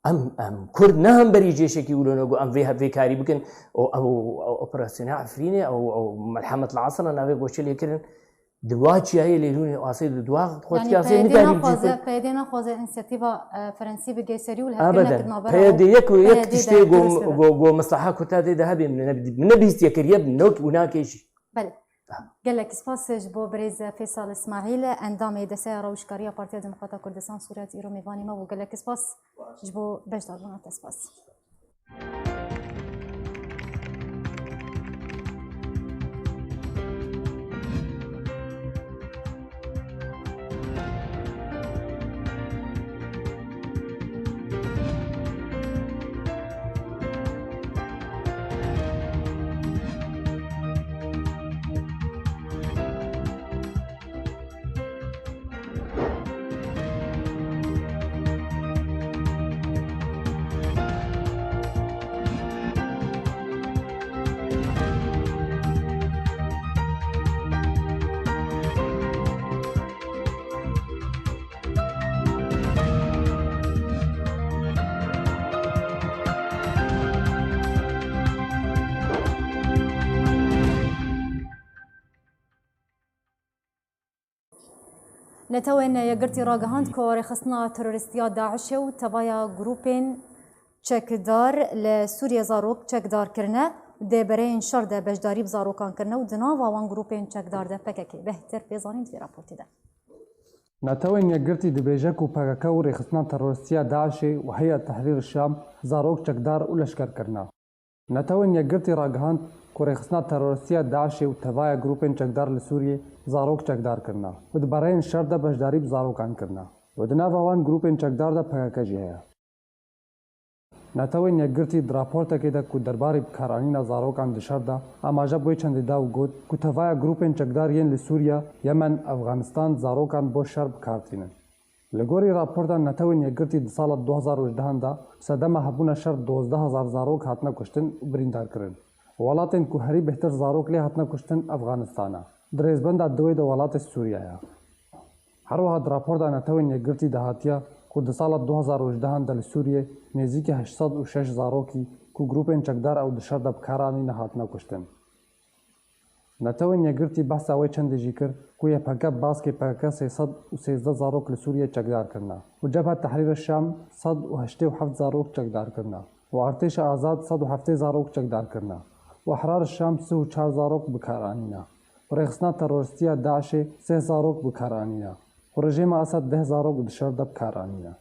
Em, em Kurd ne hemberî cêşekî wilo ne ku em vê, vê karî bikin. O, ew, ew operasyona Efrînê, ew, ew Melhemet li Esra navê goçê lê kirin. Di wa çiyayê lê hûnê asê di dua xwe Yani çiyasê PYD nikarî jî naxwaze, ku PYD naxwaze însiyatîva e, Frensî bige serî û li Ebeden. hevkirine ki navbera PYD yek û yek PYD tiştê de go, durust bibe. go, go mislaha Kurda tê de hebê min ne, min ne bihîstiye kiriye, min ne û nakê jî. Belê. Gelek spas ji bo birêz Fêsal Îsmaîl, endamê Desteya Rewşkariya Partiya Demokrata Kurdistan Sûriya, îro mêvanê me bû. Gelek spas ji bo beşdarbûna te. Spas. Netewên Yekgirtî ragihand ku rêxistina terorîstî ya DAIŞê û tevaya grûpên çekdar li Sûriyê zarok çekdar kirine û di bereyên şer de beşdarî bi zarokan kirine û di nava wan grûpên çekdar de P K K. Bêhtir pê zanîn di vê raportê de. Netewên Yekgirtî dibêje ku P K K û rêxistina terorîstî ya DAIŞê û Heyet Tehrîr Şam zarok çekdar û leşker kirine. Netewên Yekgirtî ragihand ku rêxistina terorîstî ya DAIŞê û tevaya grûpên çekdar li Sûriyê zarok çekdar kirine û di bereyên şer de beşdarî bi zarokan kirine û di nava wan grûpên çekdar de P K K jî heye. Netewên Yekgirtî di raportekê de ku derbarê bikaranîna zarokan di şer de amaje bi wê çendê da û got ku tevaya grûpên çekdar yên li Sûriye, Yemen, Efxanistan zarokan bo şer bi kar tînin. Li gorî raporta Netewên Yekgirtî di sala du hazar û hejdehan de sedema hebûna şer dozdeh hezar zarok hatine kuştin û birîndar kirin. Welatên ku herî bêhtir zarok lê hatine kuştin Efxanistan e. Di rêzbenda duwê de welatê Sûriye ye. Her wiha di raporta Netewên Yekgirtî de hatiye ku di sala du hazar û hejdehan de li Sûriyê nêzîkî heşt sed û şeş zarokî ku grûpên çekdar ew di şer de bi kar anîne hatine kuştin. Netewên Yekgirtî behsa wê çendê jî kir ku Y P G bi baskê P K K sê sed û sêzdeh zarok li Sûriyê çekdar kirine û Cebha Tehrîr Şam sed û heştê û heft zarok çekdar kirine û Artêşa Azad sed û heftê zarok çekdar kirine û Ehrar Şam sih û çar zarok bi kar anîne û rêxistina terorîstî ya DAIŞê sih zarok bi kar anîne û rejîma Esed deh zarok di şer de bi kar anîne.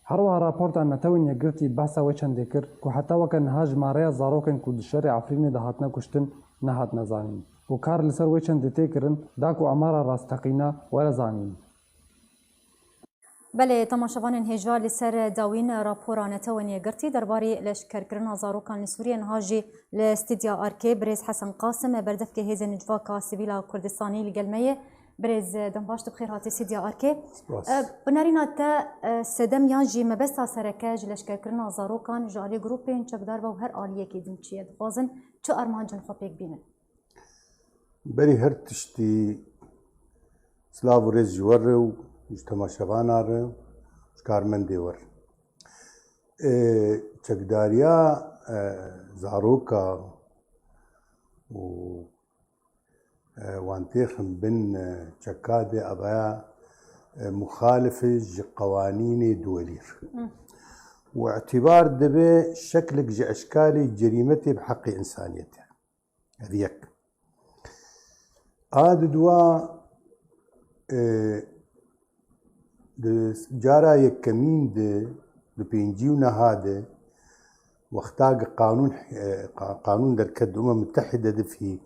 Her wiha raporta Netewên Yekgirtî behsa wê çendê kir ku heta weke niha jimareya zarokên ku di şerê Efrînê de hatine kuştin nehatine zanîn û kar li ser wê çendê tê kirin da ku amara rasteqîne were zanîn. Belê, temaşevanên hêja, li ser dawîn rapora Netewên Yekgirtî derbarê leşkerkirina zarokan li Sûriyê niha jî li stûdya Arkê birêz Hesen Qasim, berdevkê Hêzên Civaka Sivîl a Kurdistanî li gel me ye. Birêz, dembaş, tu bi xêr hatî stûdya Arkê. Spas. E, bi nerîna te, e, sedem yan jî mebesta sereke ji leşkerkirina zarokan ji alî grûpên çekdar ve û her aliyekî din çi ye? Dixwazin çi armancên xwe pêk bînin? Berî her tiştî silav û rêz ji we re û ji temaşevana re, ji karmendê we re. E, çekdariya, e, zaroka û, e, wan têxin bin, e, çeka de, evaya, e, muxalif e ji qewanînê duwelî re. Û îtîbar dibe şeklek ji eşkalê cerîmetê bi heqê însaniyetê. Ev yek. A di dua, e, di cara yekemîn de, di pêncî û neha de, wexta ki qanûn, e, qa-, qanûn derket di Umem Mutehide de fî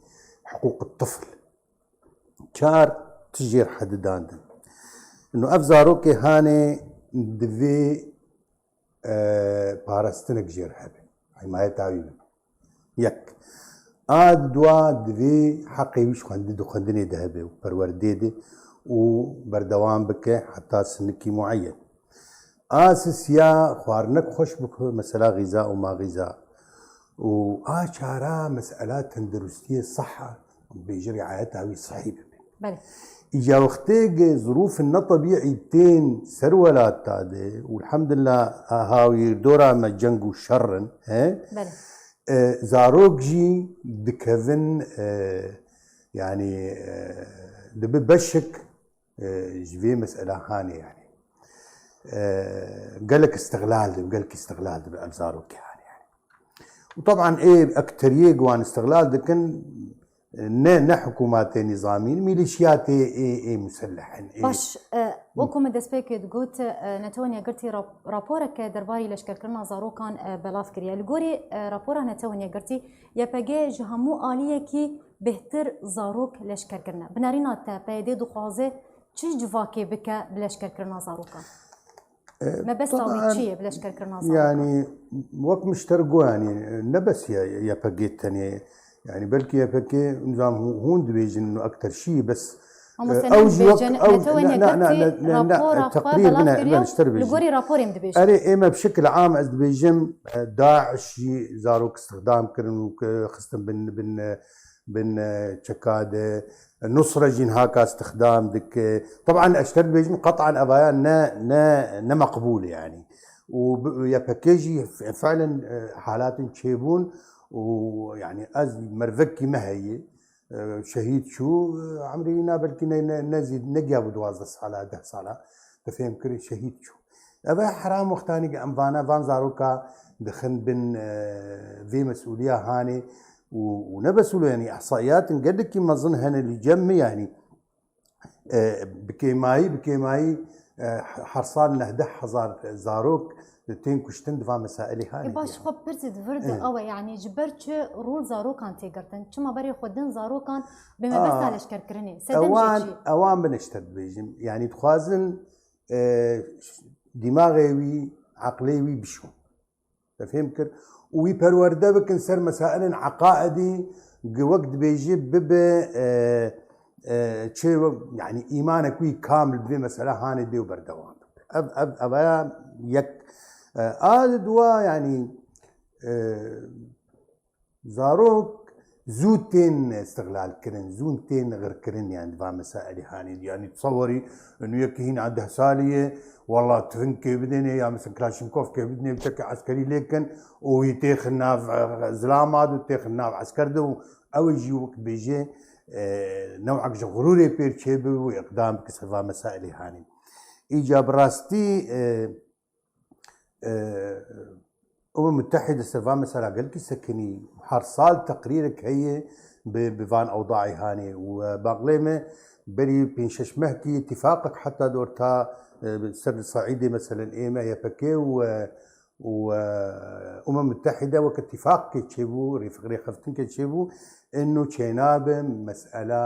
hiqûq tifl. Çar tişt jêr hedidan din. Ino ev zarokê hanê divê, e, parastinek jêr hebe. Himayeta wî bibe. Yek. A dua divê heqê wî ji xwendi-, di xwendinê de hebe û perwerdê de û berdewam bike heta sinikî mueyen. A sisiya xwarinek xweş bike, mesela xîza û ma xîza. Û a çara mesela tenduristiyê, siha, bêjî riayeta wî sihî bibe. Belê. Îca wextê ki zirûfên ne tebîî tên ser welata de û elhamdulillah a hawîrdora me ceng û şer in, he? Belê. E, zarok jî dikevin, e, yanî, e, Dibe beşik, e, ji vê mesela hanê yani. E, gelek istiqlal dibe, gelek istiqlal dibe ev zarokê hanê yani. Û taban ê ekteriyê ku wan istiqlal dikin, ne, ne hikûmatê nîzamî, mîlîşiyatê ê, ê muselleh in, ê Baş, e, wekî me destpêkê digot, e, Netewên Yekgirtî rap-, raporeke derbarî leşkerkirina zarokan, e, belav kiriye. Li gorî, e, rapora Netewên Yekgirtî, Y P G ji hemû aliyekî bêhtir zarok leşker kirine. Bi nerîna te, P Y D dixwaze çi civakê bike bi leşkerkirina zarokan? E, Mebesta wî taban, çi ye bi leşkerkirina zarokan? Yani, wek min ji te re got, yani, ne bes ya Y P G tenê. Yani, belkî Y P G, nizam hû-, hûn dibêjin, û ekter şî, bes, Ama e, sen ew jî wek dibêjin, ew, Netewên ne, ne, ne, Yekgirtî ne, ne, ne, rapora xwe teqrîr belav bine, kiriye, bine, ji te re li bêjin. Gorî raporê em dibêjin. Erê, ê me bi şekil am ez dibêjim, e, DAIŞ jî zarok istixdam kirin û ki xistin bin, bin, e, bin, e, çeka de. Nusra jî haka istixdam dike. Taban ez ji te re dibêjim, qet'an evaya ne, ne, ne meqbûl e yani. Û bi-, Y P G jî fe-, felen, e, halatin çêbûn û yani ez mervekî me heye, e, şehîd çû, e, emrê wî na belkî ne, ne, ne zî-, ne giya bû duwazdeh sala, deh sala, te fêm kir, şehîd çû. Ev e heram wextanî ku em vana, van zaroka dixin bin, e, vê mesûliya hanê û, û ne bes wilo, yanî ihsaiyatin gelekî mezin hene li cem me, yanî, e, bi kêmayî, bi kêmayî, e, her sal nehdeh hezar zarok tên kuştin di van mesailê hanê Ê, de, baş, yanî. Xwe pirsî di vir de Ê. ew e, yanî ji ber çi rol zarokan tê girtin? Çima berê xwe din zarokan bi mebesta A, leşkerkirinê? Sedem jê ewan, çi? ewan bin ez ji te dibêjim. Yanî dixwazin, e, dîmaxê wî, eqlê wî bişon. Te fêm kir? Û wî perwerde bikin ser mesailên eqaidî, gi wek dibêjî bibe, e, e, çi, yanî îmanek wî kamil bi vê mesela hanê dê û berdewam bibe. Ev, ev, ev ya yek, e, a di dua, yanî, e, Zarok zû tên istiqlal kirin, zû tên xir kirin, yani di van mesailê hanê de. Yani tesewerî, inu yekî hîna deh salî ye, wela tüfingkê bidêne ya mesela Klaşnkovkê bidêne, bi çekê eskerî lê kin û wî têxin nav, e, zilama de û têxin nav esker de û ew jî wek bêje, e, newek ji xurûrê pêr çêbibe û îqdam bike ser van mesailê hanê. Îca bi rastî, e, Umem Mutehîde ser van mesela gelkî sekinî, her sal teqrîrek heye bi, bi van ewdaî hanê û, e, baqlê me berî pênc şeş mehkî îtîfaqek heta di orta, e, ser li Saîdê meselen ê me Y P G û, e, û, e, Umem Mutehîde wek îtîfaqkê çêbû, rêf-, rêxeftinkê çêbû, ino çênabe mesela,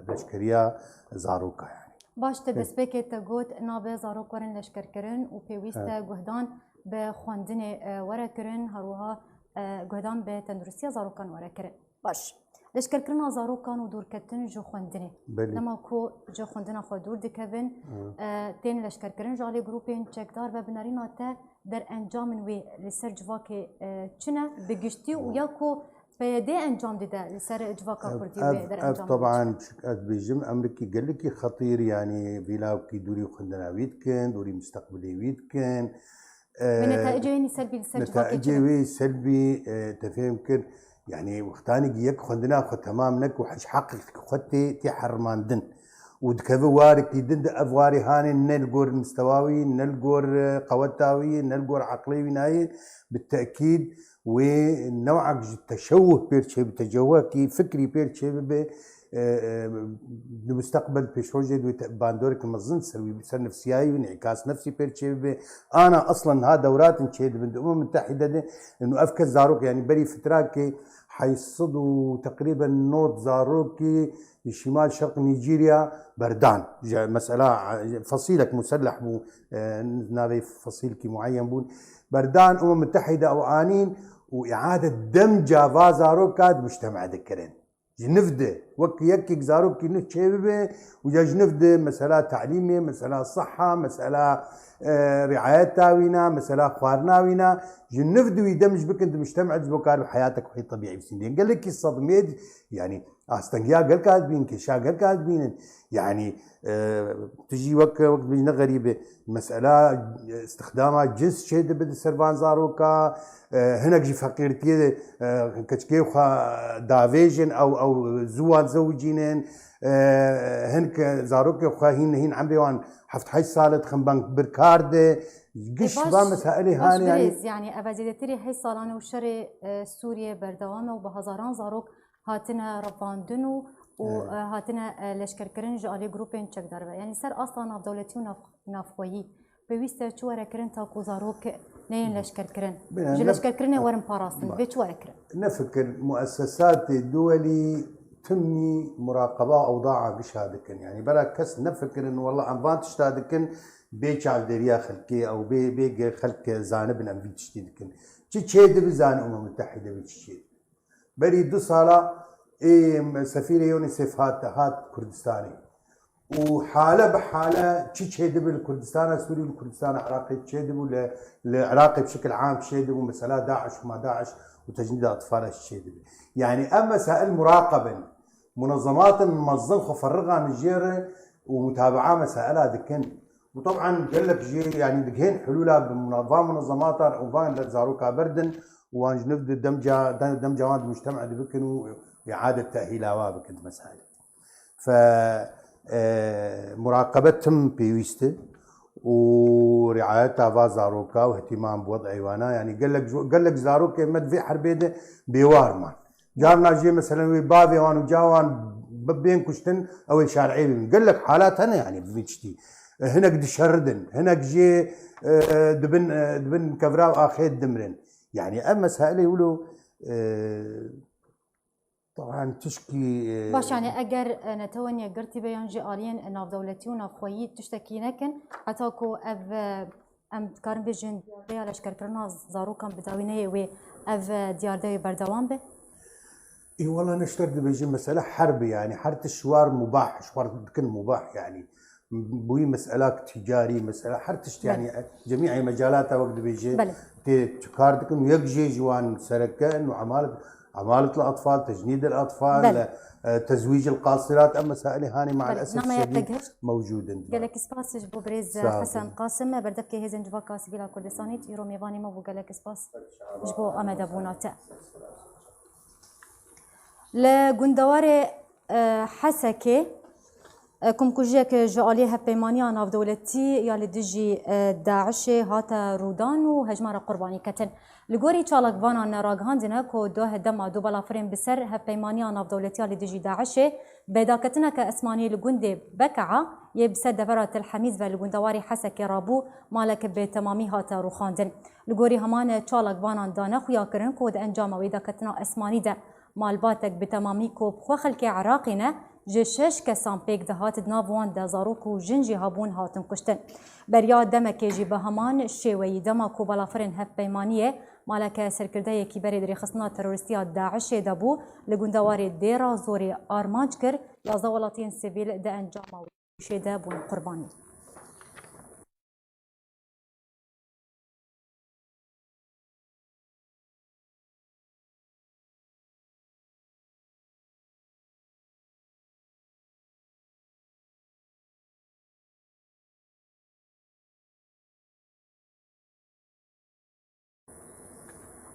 e, leşkeriya zaroka yani. Baş, te Hı. destpêkê te got, nabe zarok werin leşkerkirin û pêwîst e Evet. guhdan bi xwendinê, e, were kirin, her wiha, e, guhdan bi tenduristiya zarokan were kirin. Baş. Leşkerkirina zarokan û dûrketin ji xwendinê. Belê. Dema ku ji xwendina xwe dûr dikevin, Hı. e, tên leşkerkirin ji alî grûpên çekdar ve, bi nerîna te derencamên wê li ser civakê, e, çi ne? Bi giştî û Hı. ya ku P Y D encam dide li ser civaka Ev, Kurdî ev, wê ev derencam taban, çi? Çik ez dibêjim, emrikî gelekî xetîr, yanî vîlawkî dûrî xwendina wî dikin, dûrî mustaqbilê wî dikin. Bi E, netayicê wê yî selbî li ser civakê netayicê çi ne? wê selbî, e, te fêm kir, yanî wextanî yek xwendina xwe temam neke û ji heqê xwe tê, tê herimandin. Û dikeve warekî din de, ev warê hanê ne li gor mistewa wî, ne li gor, e, qeweta wî, ne li gor eqlê wî nayê, bi tekîd wê newek ji teşewuh pêr çêbibe, tecewekî fikrî pêr çêbibe, e, e, di mustaqbel pêşrojê de wê te-, bandoreke mezin ser wî, ser nefsiyayî wî, înîkas nefsî pêr çêbibe. Ana eslen ha dewratin çêdibin di Umem Mutehîde de, û ev kes zarok, yanî berî fitrakê heyt sed û teqrîben nod zarokî Şîmal Şerq Nîjerya berdan. Ji mesela, e, fesilek muselleh bû, e, navê fesilkî mueyen bûn. Berdan Umem Mutehîde ew anîn û îade demca va zaroka di mujtema de kirin. Ji niv de, wek yekek zarokî nû çêbibe û ya ji niv de mesela talîmê, mesela siha, mesela, e, riayeta wîna, mesela xwarina wîna, ji niv de wî dem ji bikin di mujtema de ji bo karibe heyatek xwe yê tebîî bistînin. Gelekî sedmê, yanî, Astengiya gelka dibînin, kêşa gelka dibînin. Yanî, e, tu jî wek, wek dibêjî ne xerîb e. Mesela, e, istixdama cins çêdibe di ser van zaroka, e, hinek jî feqîrtiyê, e, keçikê xwe davêjin, ew, ew zû wan zewicînin, e, hinek zarokê xwe hîn, hîn emrê wan heft heşt sal e dixin bank bir kar de. Giş Ê, baş, va mesailê baş hanê, yanî birêz, yanî eve zêdetirî heşt salan û şerê, e, Sûriyê berdewam e û bi hezaran zarok hatine revandin û, û, Evet. e, hatine, e, leşkerkirin ji alî grûpên çekdar ve. Yanî ser asta navdewletî û nav-, navxweyî pêwîst e çi were kirin ta ku zarok neyên leşkerkirin? Bine, Ji ne- leşkerkirinê werin parastin. Bak. Vê çi were kirin? Ne fikir, muessesatê duwelî timî muraqeba ewdaa gişa dikin. Yanî bera kes nefikirin, wela em van tişta dikin, bê çavdêriya xelkê ew bê, bê ge xelk zanibin em vî tiştî dikin. Çi çêdibe zanî Umem Mutehîde bê çi çêdibe. Berî du sala ê sefîrê UNICEF hat, hat Kurdistanê. Û hale bi hale çi çêdibû li Kurdistana Sûrî û li Kurdistana Iraqê çêdibû, li, li Iraqê bi şekil am çêdibû, mesela DAIŞ û ma DAIŞ û tecnîda atfala çêdibû. Yanî ev mesail muraqeb in. Munezematên mezin xwe ferrigan jê re û mutabaa mesaila dikin. Û teban gelek jê, yanî digihên hulûla bi muna-, van munezematan û van zaroka berdin û wan ji nû di demca, dem-, demca wan di mujtema de bikin û îade tehîla wa bikin di mesailê. Fe, e, muraqebe tim pêwîst e û riayeta va zaroka û ihtimam bi wed'ê wana, yanî gelek ji, gelek zarokê me di vê herbê de bêwar man. Carna jê meselen wê bavê wan û ca wan bi-, bên kuştin, ew ê şer'ê bibin. Gelek halat hene, yanî bi vî tiştî. E, hinek dişeridin, hinek jê, e, dibin, e, dibin kevra û axê didimrin. Yanî ev mesailê wilo, e, Teban tişkî, e, Baş, yanî eger, e, netewe yekgirtî be yan jî aliyên navdewletî û navxweyî tiştekî nekin, heta ku ev, e, em dikarin bêjin diyardeya leşkerkirina zarokan bi dawî neyê wê ev, e, diyarde wê berdewam be? Ê, wela ne ji te re dibêjim, mesela herb e, yanî her tişt ji war mubah, ji war dikin mubah, yanî. Bûyî mesela ticarî, mesela her tişt, Belê. yanî cemî mecalata wek dibêje Belê. tê çi kar dikin û yek jê ji wan sereke in û emalet, emalet li atfal, tecnîd li atfal, Belê. e, tezwîc li qasirat, em mesailê hanê ma Belê. el esef Nameya şedîd te gihişt. mewcûd in. Gelek spas ji bo birêz Sağ ol. Hesen Qasim, berdevkê Hêzên Civaka Sivîla Kurdistanê, îro mêvanê me bû, gelek spas ji bo amadebûna te. Li gundewarê, e, Hesekê, e, komkujiyek ji aliyê Hevpeymaniya Navdewletî ya li dijî, e, DAIŞê hate rûdan û hejmara qurbanî ketin. Li gorî çalakvanan ragihandine ku doh dema du balafirên bi ser Hevpeymaniya Navdewletî ya li dijî DAIŞê bi peydaketineke esmanî li gundê Bekaa yê bi ser devera Til Hemîz ve li gundewarê Hesekê rabû, malek bi temamî hate rûxandin. Li gorî heman çalakvanan dane xuyakirin ku di encama wê daketina esmanî de malbatek bi temamî ku bi xwe xelkê Iraqê ne, ji şeş kesan pêk dihat, di nav wan de zarok û jin jî hebûn hatin kuştin. Beriya demekê jî bi heman şêweyî dema ku balafirên hevpeymaniyê maleke serkirdeyekî berê di rêxistina terorîstî ya DAIŞê de bû, li gundewarê Dêra Zorê armanc kir, yazdeh welatiyên sivîl di encama wê êrîşê de bûn qurbanî.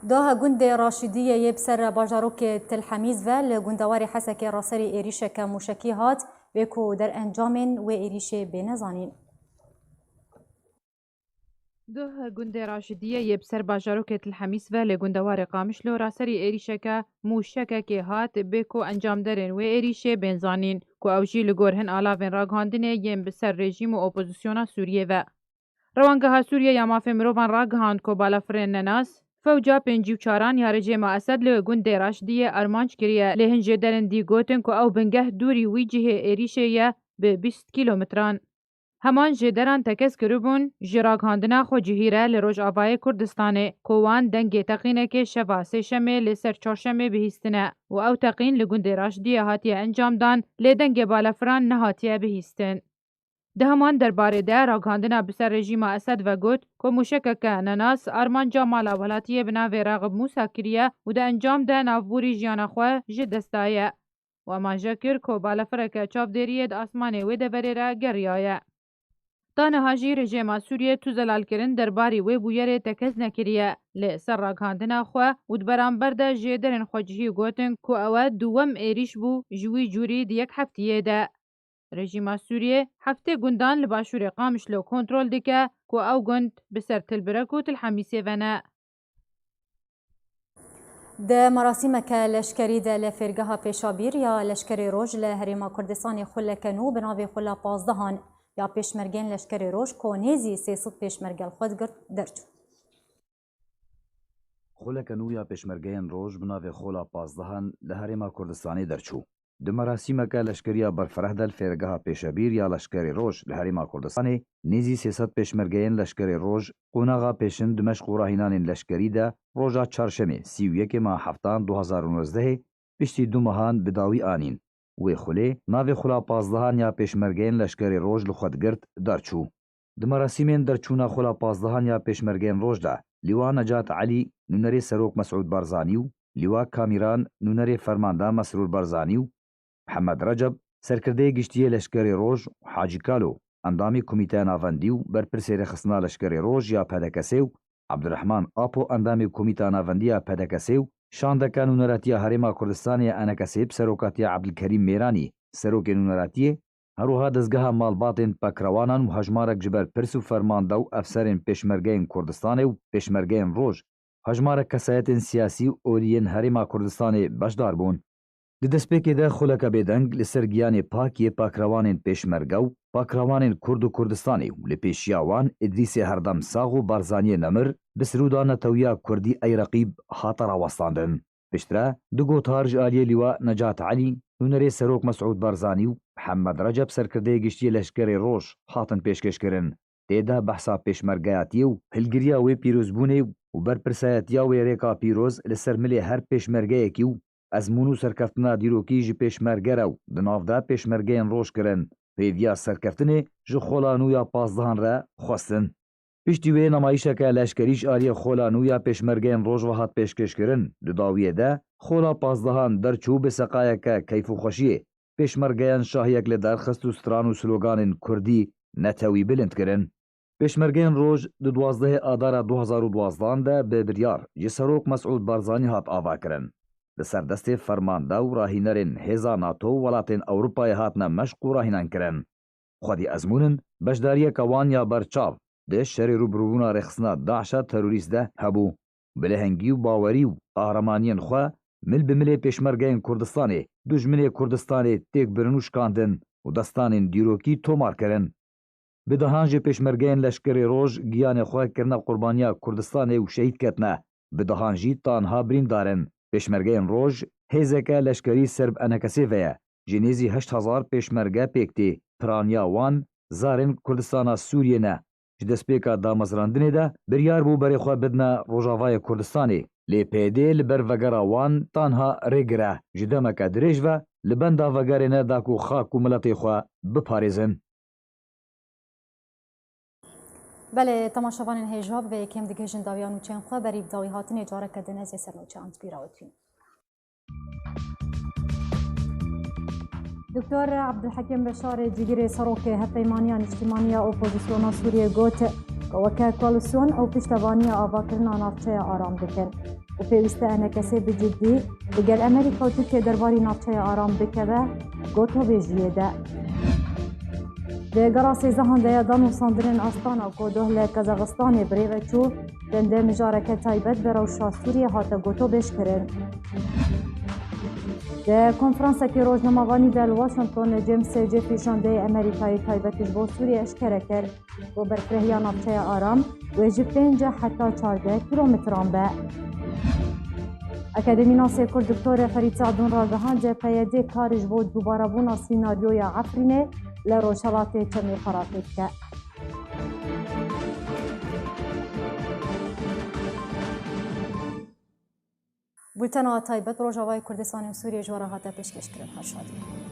Daha gundê Raşîdiyê yê bi ser bajarokê Til Hemîz ve li gundewarê Hesekê raserî êrîşeke mûşekî hat, wê ku derencamên wê êrîşê bêne zanîn. Duh gundê Raşidiyê yê bi ser bajarokê Til Hemîs ve li gundewarê Qamişlo raserî êrîşeke mûşekekê hat, bê ku encamderên wê êrîşê bên zanîn, ku ew jî li gor hin alavên ragihandinê yên bi ser rejîm û opozisyona Sûriyê ve. Rewangeha Sûriye ya Mafê Mirovan ragihand ku balafirên nenas fewca pêncî û çaran ya rejêma Esed li gundê Raşidiyê armanc kiriye, lê hin jêderên dî gotin ku ew bingeh dûrî wî cihê êrîşê ye bi bîst kîlometran. Heman jêderan tekez kiribûn ji ragihandina xwecihî re li Rojavayê Kurdistanê, ku wan dengê teqînekê şeva Sêşemê li ser Çarşemê bihîstine û ew teqîn li gundê Raşdiyê hatiye encamdan, lê dengê balafiran nehatiye bihîstin. Di heman derbarê de ragihandina bi ser rejîma Esed ve got ku mûşekeke nenas armanca mala welatiyê bi navê Raxib Mûsa kiriye û di encam de navborî jiyana xwe ji dest daye. û amanje kir ku balafireke çavdêriyê di asmanê wê deverê re geriyaye. Ta niha jî rejîma Sûriyê tu zelalkirin derbarî wê bûyerê tekez nekiriye. Lê ser ragihandina xwe û di beramber de jêderên xwecihî gotin ku ew e duwem êrîş bû ji wî cûrî di yek heftiyê de. Rejîma Sûriyê heftê gundan li başûrê Qamişlo kontrol dike ku ew gund bi ser Tilbirek û Tilhemîsê ve ne. Di merasîmeke leşkerî de li fêrgeha Pêşabîr ya Leşkerê Roj li Herêma Kurdistanê xuleke nû bi navê Xula Pazdehan ya Pêşmergeyên Leşkerê Roj ku nêzî sê sed pêşmerge li xwe digirt derçû. Xuleke nû ya Pêşmergeyên Roj bi navê Xola Pazdehan li Herêma Kurdistanê derçû. Di merasîmeke leşkeriya berfireh de li fêrgeha Pêşebîr ya Leşkerê Roj li Herêma Kurdistanê nêzî sê sed pêşmergeyên Leşkerê Roj qonaxa pêşin Dimeşq û rahînanên leşkerî de roja Çarşemê sî û yekê meha heftan du hazar û nozdehê piştî du mehan bi dawî anîn. Wê xulê navê Xula Pazdehan ya Pêşmergeyên Leşkerê Roj li xwe digirt, derçû. Di merasîmên derçûna Xula Pazdehan ya Pêşmergeyên Roj de Lîwa Necat Elî, nûnerê Serok Mesûd Barzanî û Lîwa Kamîran, nûnerê Fermanda Mesrûr Barzanî û Mihemed Receb, serkirdeyê giştî yê Leşkerê Roj û Hacî Kalo, endamê Komîteya Navendî û berpirsê Rêxistina Leşkerê Roj ya P D K S û Ebdurehman Apo, endamê Komîta Navendî ya P D K S û şandeka nûneratiya Herêma Kurdistanê ya E N K S bi serokatiya Ebdilkerîm Mêranî, serokê nûneratiyê, her wiha dezgeha malbatên pekrewanan û hejmarek ji ber pirs û fermanda û efserên Pêşmergeyên Kurdistanê û Pêşmergeyên Roj, hejmarek kesayetên siyasî û olî yên Herêma Kurdistanê beşdar bûn. Di destpêkê de xuleke bêdeng li ser giyanê pak yê pakrewanên Pêşmerge û pakrewanên Kurd û Kurdistanê û li pêşiya wan Îdrîsê Herdem Sax û Barzaniyê Nemir bi sirûda netewiya Kurdî Ey Reqîb hate rawestandin. Piştre du gotar ji aliyê Lîwa Necat Elî, nûnerê Serok Mesûd Barzanî û Mihemed Receb, serkirdeyê giştî yê Leşkerê Roj, hatin pêşkêşkirin. Tê de behsa pêşmergeyatiyê û hilgiriya wê pîrozbûnê û berpirsayetiya wê rêka pîroz li ser milê her pêşmergeyekî û ezmûn û serkeftina dîrokî ji pêşmerge re û di nav de pêşmergeyên Roj kirin. Hêviya serkeftinê ji Xola Nû ya Pazdehan re xwestin. Piştî wê namayîşeke leşkerî ji aliyê Xola Nû ya Pêşmergeyên Roj ve hat pêşkêşkirin. Di dawiyê de Xola Pazdehan derçû bi seqayeke keyf û xweşiyê. Pêşmergeyan şahiyek li dar xist û stran û sloganên Kurdî netewî bilind kirin. Pêşmergeyên Roj di duwazdehê Adara du hazar û duwazdan de bi biryar ji Serok Mesûd Barzanî hat avakirin. Li ser destê fermanda û rahînerên hêza NATO û welatên Ewropayê hatine meşq û rahînankirin. Xwedî ezmûn in, beşdariyeke wan ya berçav di şerê rûbirûbûna rêxistina DAIŞa terorîst de hebû. Bi lehengî û bawerî û qahremaniyên xwe mil bi milê pêşmergeyên Kurdistanê, dujminê Kurdistanê têk birin û şikandin û destanên dîrokî tomar kirin. Bi dehan jê pêşmergeyên Leşkerê Roj giyanê xwe kirine qurbaniya Kurdistanê û şehîd ketine. Bi dehan jî tanha birîndar in. Pêşmergeyên Roj hêzeke leşkerî ser bi E N K S'ê ve ye. Ji nêzî heşt hezar pêşmerge pêk tê. Piraniya wan zarên Kurdistana Sûriyê ne. Ji destpêka damezrandinê de biryar bû berê xwe bidine Rojavayê Kurdistanê. Lê P Y D li ber vegera wan tanha rêgir e. Ji demeke dirêj ve li benda vegerê ne da ku xak û miletê xwe biparêzin. Belê, temaşevanên hêja, bi vê yekê em digihîjin dawiya nûçeyên xwe. Berî bi dawî hatinê careke din ez ê ser nûçeyan bi bîra we tînim. Doktor Abdulhekîm Beşarê, cîgirê serokê Hevpeymaniya Niştîmanî ya Opozisyona Sûriyê, got ku weke koalîsyon ew piştevaniya avakirina navçeya aram dikin û pêwîst e E N K S bi ciddî li gel Amerîka û Tirkiye derbarî navçeya aram bikeve gotobêjiyê de. Di gera sêzdehan de ya danûsandinên Astana ku doh li Kazaxistanê bi rê ve çû, dende mijareke taybet bi rewşa Sûriyê hate gotobêjkirin. Di konferansekî rojnamevanî de li Washington, James Jeffrey, şandeyê Amerîkayê taybet ji bo Sûriyê eşkere kir ku berfirehîya navçeya aram wê ji pênc heta çardeh kîlometran be. Akademînasê Kurd Doktor Ferîd Sadûn ragihand, P Y D kar ji bo dubarebûna sînaryoya Efrînê li Rojhelatê Çemê Feratê dike. Bultena taybet bi Rojavayê Kurdistanê û Sûriyê ji we re hate pêşkêşkirin. Her şadî.